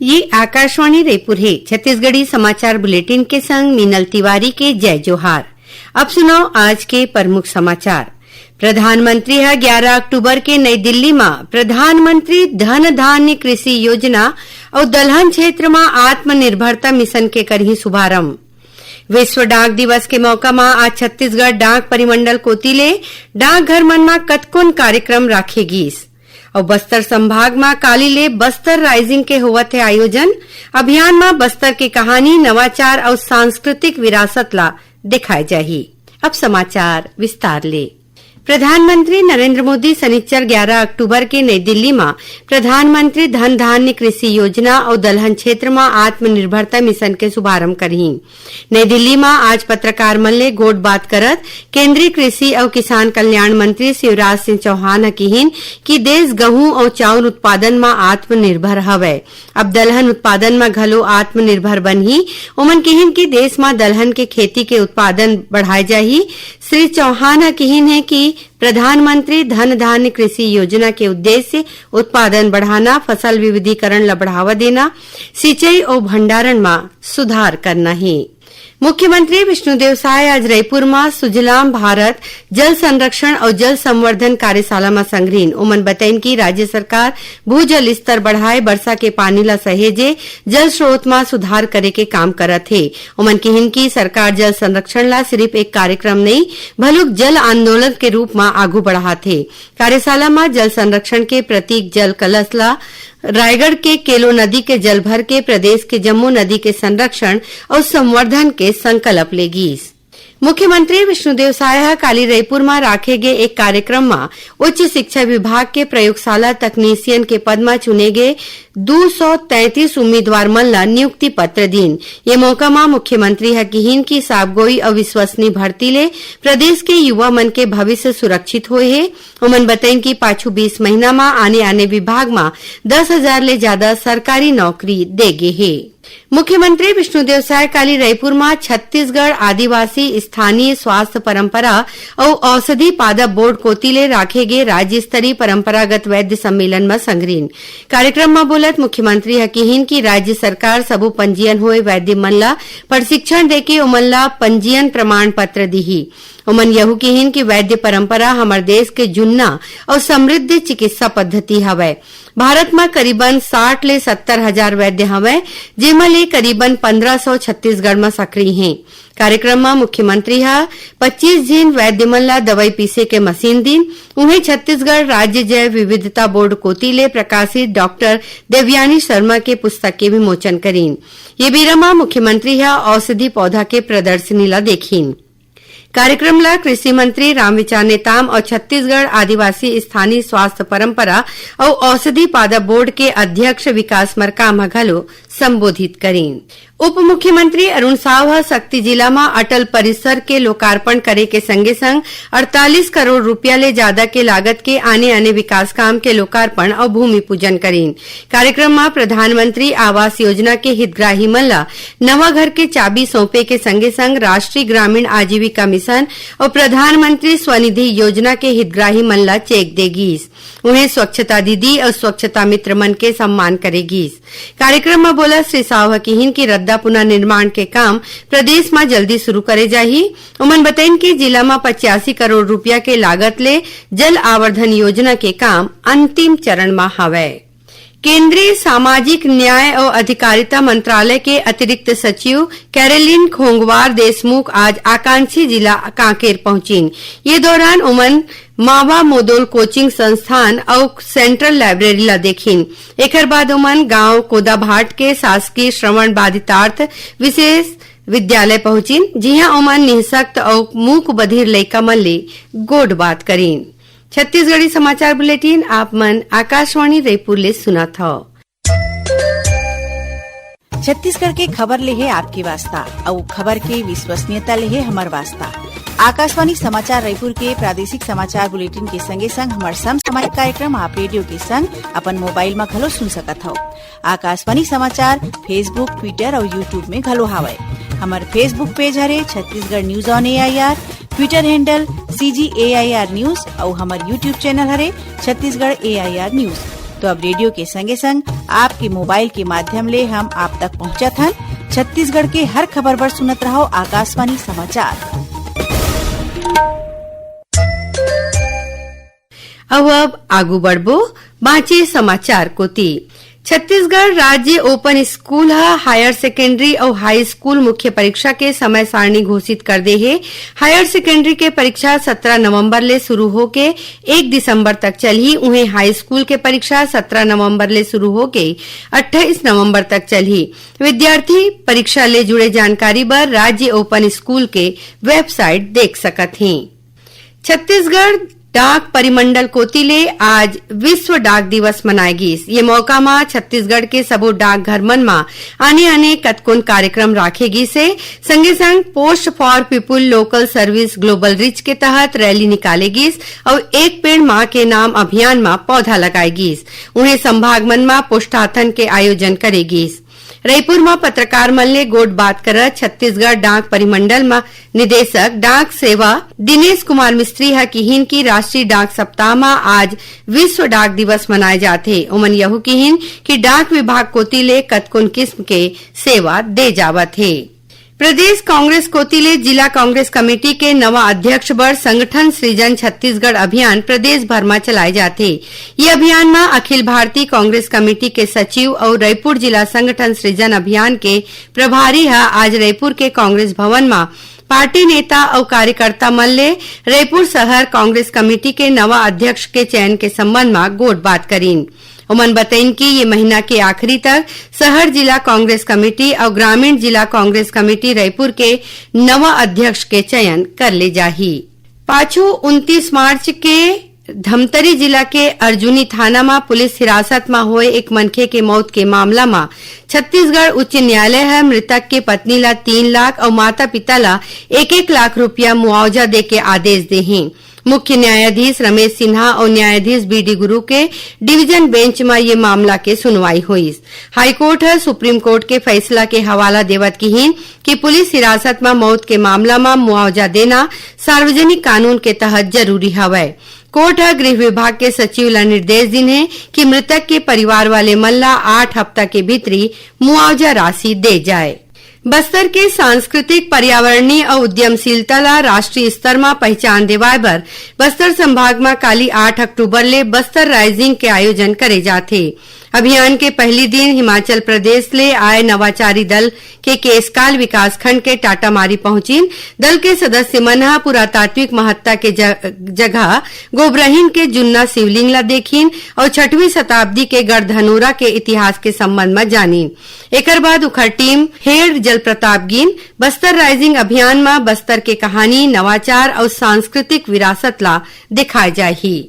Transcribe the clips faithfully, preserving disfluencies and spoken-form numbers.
ये आकाशवाणी रायपुर हे। छत्तीसगढ़ी समाचार बुलेटिन के संग मीनल तिवारी के जय जोहार। अब सुनव आज के प्रमुख समाचार। प्रधानमंत्री ह ग्यारा अक्टूबर के नई दिल्ली म प्रधानमंत्री धन धान्य कृषि योजना अउ दलहन क्षेत्र म आत्मनिर्भरता मिशन के करही शुभारंभ। विश्व डाक दिवस के मौका म आज छत्तीसगढ़ डाक परिमंडल कोति ले डाकघर मन म कतकोन कार्यक्रम राखे गीस। अउ बस्तर संभाग म काली ले बस्तर राइजिंग के होवत हे आयोजन। अभियान म बस्तर के कहानी, नवाचार अउ सांस्कृतिक विरासत ला दिखाए जाही। अब समाचार विस्तार ले। प्रधानमंत्री नरेंद्र मोदी सनिच्चर ग्यारा अक्टूबर के नई दिल्ली म प्रधानमंत्री धन धान्य कृषि योजना अउ दलहन क्षेत्र म आत्मनिर्भरता मिशन के शुभारंभ करही। नई दिल्ली म आज पत्रकार मन ले गोठ बात करत केंद्रीय कृषि अउ किसान कल्याण मंत्री शिवराज सिंह चौहान ह किहिन कि देश गहूं अउ चाउर उत्पादन म आत्मनिर्भर हवय। अब दलहन उत्पादन म घलो आत्मनिर्भर बनही। ओमन किहिन कि देश म दलहन के खेती के उत्पादन बढ़ाए जाही। श्री चौहान ह किहिन हे कि प्रधानमंत्री धन धान्य कृषि योजना के उद्देश्य उत्पादन बढ़ाना, फसल विविधीकरण ल बढ़ावा देना, सिंचाई अउ भंडारण म सुधार करना हे। मुख्यमंत्री विष्णुदेव साय आज रायपुर म सुजलाम भारत जल संरक्षण अउ जल संवर्धन कार्यशाला म संघरिन। ओमन बतइन कि राज्य सरकार भूजल स्तर बढ़ाए, बरसा के पानी ल सहेजे, जल स्रोत म सुधार करे के काम करत हे। ओमन किहिन कि सरकार जल संरक्षण ला सिरिफ एक कार्यक्रम नइ, भलुक जल आंदोलन के रूप म आगू बढ़ात हे। कार्यशाला म जल संरक्षण के प्रतीक जल कलश ला रायगढ़ के केलो नदी के जल भर के प्रदेश के जम्मो नदी के संरक्षण अउ संवर्धन के संकल्प ले गीस। मुख्यमंत्री विष्णुदेव साय ह काली रईपुर म राखे गे एक कार्यक्रम म उच्च शिक्षा विभाग के प्रयोगशाला तकनीशियन के पद म चुने गे दू सौ तैंतीस उम्मीदवार मन ल नियुक्ति पत्र दीन। ये मौका म मुख्यमंत्री ह किहिन कि साफगोई अउ विश्वसनीय भर्ती ले प्रदेश के युवा मन के भविष्य सुरक्षित होए हे। ओमन बतइन कि पाछू बीस महीना म आने-आने विभाग म दस हजार ले जादा सरकारी नौकरी दे गे हे। मुख्यमंत्री विष्णुदेव साय काली रईपुर म छत्तीसगढ़ आदिवासी स्थानीय स्वास्थ्य परंपरा अउ औषधि पादप बोर्ड कोति ले राखे गे राज्य स्तरीय परंपरागत वैद्य सम्मेलन म संघरिन। कार्यक्रम म बोलत मुख्यमंत्री ह किहिन कि राज्य सरकार सबो पंजीयन होए वैद्य मन ल प्रशिक्षण देके ओमन ल पंजीयन प्रमाण पत्र दिही। ओमन यहू किहिन कि वैद्य परंपरा हमर देश के जुन्ना अउ समृद्ध चिकित्सा पद्धति हवय। भारत म करीबन साठ ले सत्तर हजार वैद्य हवय, जेमा ले करीबन पंद्रह सौ छत्तीसगढ़ म सक्रिय हें। कार्यक्रम म मुख्यमंत्री ह पच्चीस झिन वैद्य मन ल दवई पीसे के मशीन दीन। उहें, छत्तीसगढ़ राज्य जैव विविधता बोर्ड कोति ले प्रकाशित डॉक्टर देवयानी शर्मा के पुस्तक के विमोचन करीन। ये बेरा म मुख्यमंत्री ह औषधि पौधा के प्रदर्शनी ल देखिन। कार्यक्रम ल कृषि मंत्री रामविचार नेताम अउ छत्तीसगढ़ आदिवासी स्थानीय स्वास्थ्य परंपरा अउ औषधि पादप बोर्ड के अध्यक्ष विकास मरकाम ह घलो संबोधित करीन। उप मुख्यमंत्री अरुण साव ह सक्ती जिला म अटल परिसर के लोकार्पण करे के संगे संग अड़तालीस करोड़ रूपिया ले जादा के लागत के आने-आने विकास काम के लोकार्पण अउ भूमि पूजन करीन। कार्यक्रम म प्रधानमंत्री आवास योजना के हितग्राही मन ल नवा घर के चाबी सौंपे के संगे संग राष्ट्रीय ग्रामीण आजीविका मिशन अउ प्रधानमंत्री स्वनिधि योजना के हितग्राही मन ल चेक दे गीस। उहें, स्वच्छता दीदी अउ स्वच्छता मित्र मन के सम्मान करे गीस। कार्यक्रम म बोलत श्री साव ह किहिन कि रद्दा पुनर्निर्माण के काम प्रदेश म जल्दी शुरू करे जाही। ओमन बतइन कि जिला म पचासी करोड़ रूपिया के लागत ले जल आवर्धन योजना के काम अंतिम चरण म हवय। केंद्रीय सामाजिक न्याय अउ अधिकारिता मंत्रालय के अतिरिक्त सचिव कैरोलिन खोंगवार देशमुख आज आकांक्षी जिला कांकेर पहुंचिन। ये दौरान ओमन मावा मोदोल कोचिंग संस्थान अउ सेंट्रल लाइब्रेरी ला देखिन। एखर बाद ओमन गांव कोदाभाट के शासकीय श्रवण बाधितार्थ विशेष विद्यालय पहुंचिन, जिहां ओमन निःशक्त अउ मूक बधिर लइका मन ले गोठ बात करिन। छत्तीसगढ़ी समाचार बुलेटिन आप मन आकाशवाणी रायपुर ले सुनत हव। छत्तीसगढ़ के खबर ले हे आपके वास्ता, अउ खबर के विश्वसनीयता ले हे हमर वास्ता। आकाशवाणी समाचार रायपुर के प्रादेशिक समाचार बुलेटिन के संगे संग हमर समसामयिक कार्यक्रम आप रेडियो के संग अपन मोबाइल म घलो सुन सकत हव। आकाशवाणी समाचार Facebook, Twitter अउ YouTube में घलो हावय। हमर Facebook पेज हरे Chhattisgarh news on A I R, Twitter handle C G A I R news अउ हमर YouTube चैनल हरे Chhattisgarh A I R news। तो अब रेडियो के संगे संग आपके मोबाइल के माध्यम ले हम आप तक पहुंचत हन। छत्तीसगढ़ के हर खबर बर सुनत रहो आकाशवाणी समाचार। अउ अब आगू बढ़बो बांचे समाचार कोति। छत्तीसगढ़ राज्य ओपन स्कूल ह हायर सेकेंडरी अउ हाई स्कूल मुख्य परीक्षा के समय सारणी घोषित कर दे हे। हायर सेकेंडरी के परीक्षा सत्रह नवंबर ले शुरू होके एक दिसंबर तक चलही। उहें, हाई स्कूल के परीक्षा सत्रह नवंबर ले शुरू होके अट्ठाईस नवंबर तक चलही। विद्यार्थी परीक्षा ले जुड़े जानकारी बर राज्य ओपन स्कूल के वेबसाइट देख सकत हें। छत्तीसगढ़ डाक परिमंडल कोति ले आज विश्व डाक दिवस मनाए गीस। ये मौका म छत्तीसगढ़ के सबो डाकघर मन म आने-आने कतकोन कार्यक्रम राखे गीस हे। संगे संग post for people local service global reach के तहत रैली निकाले गीस अउ एक पेड़ मां के नाम अभियान म पौधा लगाए गीस। उहें, संभाग मन म पोस्टाथन के आयोजन करे गीस। रईपुर म पत्रकार मन ले गोठ बात करत छत्तीसगढ़ डाक परिमंडल म निदेशक डाक सेवा दिनेश कुमार मिस्त्री ह किहिन कि राष्ट्रीय डाक सप्ताह म आज विश्व डाक दिवस मनाए जाथे। ओमन यहू किहिन कि डाक विभाग कोति ले कतकोन किस्म के सेवा दे जावत हे। प्रदेश कांग्रेस कोति ले जिला कांग्रेस कमेटी के नवा अध्यक्ष बर संगठन सृजन छत्तीसगढ़ अभियान प्रदेश भर म चलाए जाथे। ये अभियान म अखिल भारतीय कांग्रेस कमेटी के सचिव अउ रईपुर जिला संगठन सृजन अभियान के प्रभारी ह आज रईपुर के कांग्रेस भवन म पार्टी नेता अउ कार्यकर्ता मन ले रईपुर शहर कांग्रेस कमेटी के नवा अध्यक्ष के चयन के संबंध म गोठ बात करीन। ओमन बतइन कि ये महीना के आखिरी तक शहर जिला कांग्रेस कमेटी अउ ग्रामीण जिला कांग्रेस कमेटी रईपुर के नवा अध्यक्ष के चयन कर ले जाही। पाछू उनतीस मार्च के धमतरी जिला के अर्जुनी थाना म पुलिस हिरासत म होए एक मनखे के मौत के मामला म छत्तीसगढ़ उच्च न्यायालय ह मृतक के पत्नी ला तीन लाख अउ माता-पिता ला एक एक लाख रुपया मुआवजा दे के आदेश दे हे। मुख्य न्यायाधीश रमेश सिन्हा अउ न्यायाधीश बी डी गुरु के डिवीजन बेंच म ये मामला के सुनवाई होइस। हाईकोर्ट ह सुप्रीम कोर्ट के फैसला के हवाला देवत किहीन कि पुलिस हिरासत म मौत के मामला म मुआवजा देना सार्वजनिक कानून के तहत जरूरी हवय। कोर्ट ह गृह विभाग के सचिव ल निर्देश दिन हे कि मृतक के परिवार वाले मन ल आठ हफ्ता के भीतरी मुआवजा राशि दे जाए। बस्तर के सांस्कृतिक, पर्यावरणीय अउ उद्यमशीलता ला राष्ट्रीय स्तर म पहिचान देवाय बर बस्तर संभाग म काली आठ अक्टूबर ले बस्तर राइजिंग के आयोजन करे जाथे। अभियान के पहली दिन हिमाचल प्रदेश ले आए नवाचारी दल के केसकाल विकासखंड के टाटामारी पहुंचिन। दल के सदस्य मन ह पुरातात्विक महत्ता के ज-, जगह गोबरहिन के जुन्ना शिवलिंग ला देखिन अउ छठवीं शताब्दी के गढ़धनोरा के इतिहास के संबंध म जानिन। एकर बाद उखर टीम हेड़ जलप्रताप गिन बस्तर राइजिंग अभियान म बस्तर के कहानी, नवाचार अउ सांस्कृतिक विरासत ला दिखाए जाही।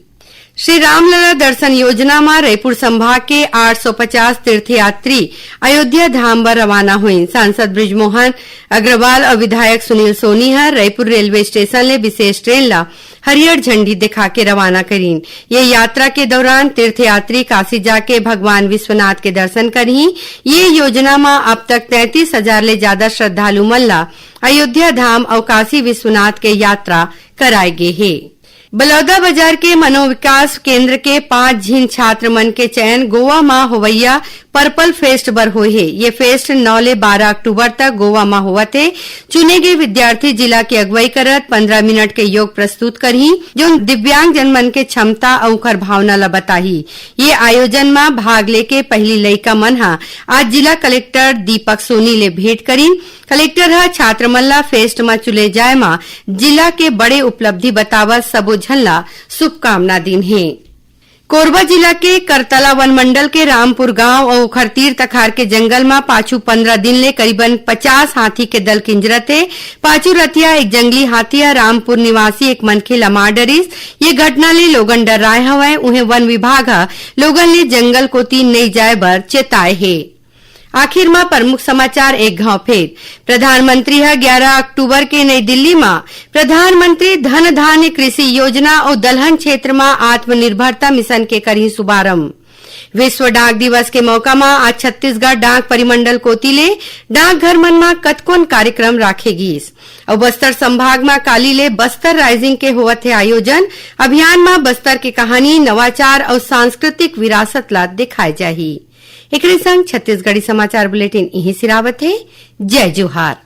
श्री रामलला दर्शन योजना म रईपुर संभाग के आठ सौ पचास तीर्थयात्री अयोध्या धाम बर रवाना होइन। सांसद बृजमोहन अग्रवाल अउ विधायक सुनील सोनी ह रईपुर रेलवे स्टेशन ले विशेष ट्रेन ला हरियर झंडी दिखा के रवाना करीन। ये यात्रा के दौरान तीर्थयात्री काशी जाके भगवान विश्वनाथ के दर्शन करही। ये योजना म अब तक तैंतीस हजार ले ज्यादा श्रद्धालु मन ला अयोध्या धाम अउ काशी विश्वनाथ के यात्रा कराए गे हे। बलौदा बाजार के मनोविकास केंद्र के पांच झिन छात्र मन के चयन गोवा म होवइया पर्पल फेस्ट बर होए हे। ये फेस्ट नौ ले बारह अक्टूबर तक गोवा म होवत हे। चुने गे विद्यार्थी जिला के अगुवाई करत पन्द्रह मिनट के योग प्रस्तुत करही, जो दिव्यांग जन मन के क्षमता अउ उखर भावना ल बताही। ये आयोजन म भाग लेके पहिली लइका मन ह आज जिला कलेक्टर दीपक सोनी ले भेंट करीन। कलेक्टर ह छात्र मन ला फेस्ट म चुने जाय म जिला के बड़े उपलब्धि बतावत सबो झन ला शुभकामना दीन हे। कोरबा जिला के करतला वन मंडल के रामपुर गांव अउ ओखर तीर तखार के जंगल म पाछू पन्द्रह दिन ले करीबन पचास हाथी के दल किंजरत हे। पाछू रतिया एक जंगली हाथी ह रामपुर निवासी एक मनखे ल मार डरिस। ये घटना ले लोगन डर्राए हवय। उहें, वन विभाग ह लोगन ले जंगल कोति नइ जाय बर चेताए हे। आखिर म प्रमुख समाचार एक घाव फेर। प्रधानमंत्री ह ग्यारह अक्टूबर के नई दिल्ली म प्रधानमंत्री धन धान्य कृषि योजना अउ दलहन क्षेत्र म आत्मनिर्भरता मिशन के करही शुभारंभ। विश्व डाक दिवस के मौका म आज छत्तीसगढ़ डाक परिमंडल कोति ले डाकघर मन म कतकोन कार्यक्रम राखे गीस। अउ बस्तर संभाग म काली ले बस्तर राइजिंग के होवत हे आयोजन। अभियान म बस्तर के कहानी, नवाचार अउ सांस्कृतिक विरासत ला दिखाए जाही। एकरे संग छत्तीसगढ़ी समाचार बुलेटिन इही सिरावत हे। जय जोहार।